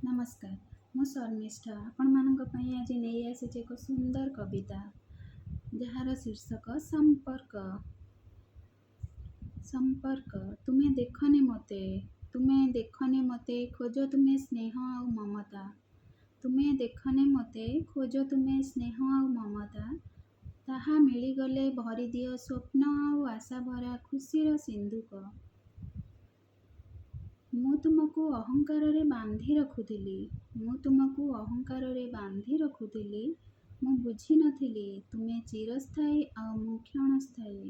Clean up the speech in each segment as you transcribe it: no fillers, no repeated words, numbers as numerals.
ନମସ୍କାର, ମୁଁ ଶର୍ମିଷ୍ଠା ଆପଣମାନଙ୍କ ପାଇଁ ଆଜି ନେଇ ଆସିଛି ଏକ ସୁନ୍ଦର କବିତା, ଯାହାର ଶୀର୍ଷକ ସମ୍ପର୍କ। ସମ୍ପର୍କ। ତୁମେ ଦେଖନି ମୋତେ, ତୁମେ ଦେଖନି ମୋତେ, ଖୋଜ ତୁମେ ସ୍ନେହ ଆଉ ମମତା। ତୁମେ ଦେଖନି ମୋତେ, ଖୋଜ ତୁମେ ସ୍ନେହ ଆଉ ମମତା। ତାହା ମିଳିଗଲେ ଭରିଦିଅ ସ୍ୱପ୍ନ ଆଉ ଆଶା ଭରା ଖୁସିର ସିନ୍ଧୁକ। ମୁଁ ତୁମକୁ ଅହଙ୍କାରରେ ବାନ୍ଧି ରଖୁଥିଲି, ମୁଁ ତୁମକୁ ଅହଙ୍କାରରେ ବାନ୍ଧି ରଖୁଥିଲି। ମୁଁ ବୁଝିନଥିଲି ତୁମେ ଚିରସ୍ଥାୟୀ ଆଉ ମୁଁ କ୍ଷଣସ୍ଥାୟୀ।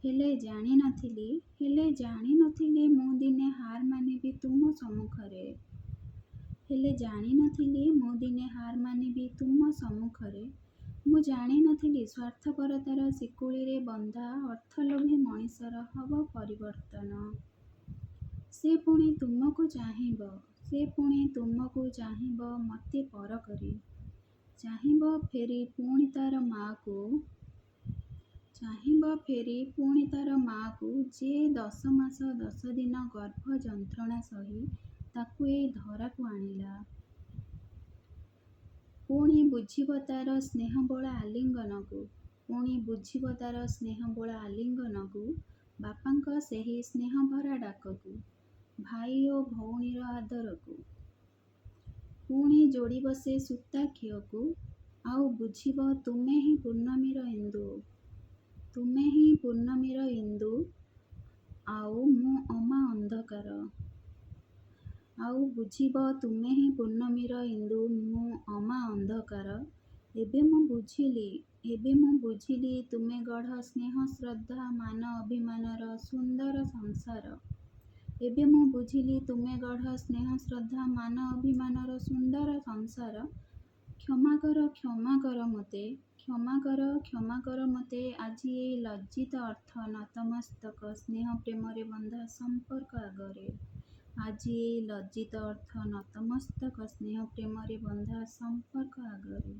ହେଲେ ଜାଣିନଥିଲି, ହେଲେ ଜାଣିନଥିଲି ମୁଁ ଦିନେ ହାର ମାନିବି ତୁମ ସମ୍ମୁଖରେ। ହେଲେ ଜାଣିନଥିଲି ମୁଁ ଦିନେ ହାର ମାନିବି ତୁମ ସମ୍ମୁଖରେ। ମୁଁ ଜାଣିନଥିଲି ସ୍ୱାର୍ଥପରତାର ଶିକୁଳିରେ ବନ୍ଧା ଅର୍ଥଲୋଭୀ ମଣିଷର ହବ ପରିବର୍ତ୍ତନ। ସେ ପୁଣି ତୁମକୁ ଚାହିଁବ, ସେ ପୁଣି ତୁମକୁ ଚାହିଁବ ମୋତେ ପର କରି। ଚାହିଁବ ଫେରି ପୁଣି ତାର ମାଆକୁ, ଚାହିଁବ ଫେରି ପୁଣି ତାର ମାଆକୁ, ଯେ 10 ମାସ 10 ଦିନ ଗର୍ଭ ଯନ୍ତ୍ରଣା ସହି ତାକୁ ଏଇ ଧରାକୁ ଆଣିଲା। ପୁଣି ବୁଝିବ ତାର ସ୍ନେହବୋଳା ଆଲିଙ୍ଗନକୁ, ପୁଣି ବୁଝିବ ତାର ସ୍ନେହବୋଳା ଆଲିଙ୍ଗନକୁ, ବାପାଙ୍କ ସେହି ସ୍ନେହଭରା ଡାକକୁ, ଭାଇ ଓ ଭଉଣୀର ଆଦରକୁ। ପୁଣି ଯୋଡ଼ିବ ସେ ସୂତା ଖିଅକୁ, ଆଉ ବୁଝିବ ତୁମେ ହିଁ ପୂର୍ଣ୍ଣମୀର ଇନ୍ଦୁ, ତୁମେ ହିଁ ପୂର୍ଣ୍ଣମୀର ଇନ୍ଦୁ, ଆଉ ମୁଁ ଅମା ଅନ୍ଧକାର। ଆଉ ବୁଝିବ ତୁମେ ହିଁ ପୂର୍ଣ୍ଣମୀର ଇନ୍ଦୁ, ମୁଁ ଅମା ଅନ୍ଧକାର। ଏବେ ମୁଁ ବୁଝିଲି, ଏବେ ମୁଁ ବୁଝିଲି ତୁମେ ଗଢ଼ ସ୍ନେହ ଶ୍ରଦ୍ଧା ମାନ ଅଭିମାନର ସୁନ୍ଦର ସଂସାର। ଏବେ ମୁଁ ବୁଝିଲି ତୁମେ ଗଢ଼ ସ୍ନେହ ଶ୍ରଦ୍ଧା ମାନ ଅଭିମାନର ସୁନ୍ଦର ସଂସାର। କ୍ଷମା କର, କ୍ଷମା କର ମୋତେ, କ୍ଷମା କର, କ୍ଷମା କର ମୋତେ ଆଜି ଏଇ ଲଜ୍ଜିତ ଅର୍ଥ ନତମସ୍ତକ ସ୍ନେହ ପ୍ରେମରେ ବନ୍ଧା ସମ୍ପର୍କ ଆଗରେ। ଆଜି ଏଇ ଲଜ୍ଜିତ ଅର୍ଥ ନତମସ୍ତକ ସ୍ନେହ ପ୍ରେମରେ ବନ୍ଧା ସମ୍ପର୍କ ଆଗରେ।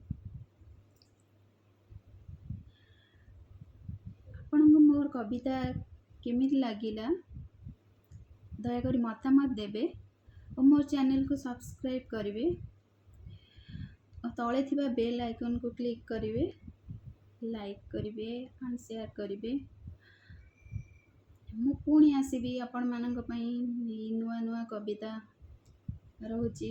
ଆପଣଙ୍କୁ ମୋର କବିତା କେମିତି ଲାଗିଲା, ଦୟାକରି ମତାମତ ଦେବେ ଓ ମୋର ଚ୍ୟାନେଲକୁ ସବସ୍କ୍ରାଇବ୍ କରିବେ ଓ ତଳେ ଥିବା ବେଲ୍ ଆଇକନ୍କୁ କ୍ଲିକ୍ କରିବେ, ଲାଇକ୍ କରିବେ ଆଣ୍ଡ ସେୟାର କରିବେ। ମୁଁ ପୁଣି ଆସିବି ଆପଣମାନଙ୍କ ପାଇଁ ନୂଆ ନୂଆ କବିତା। ରହୁଛି।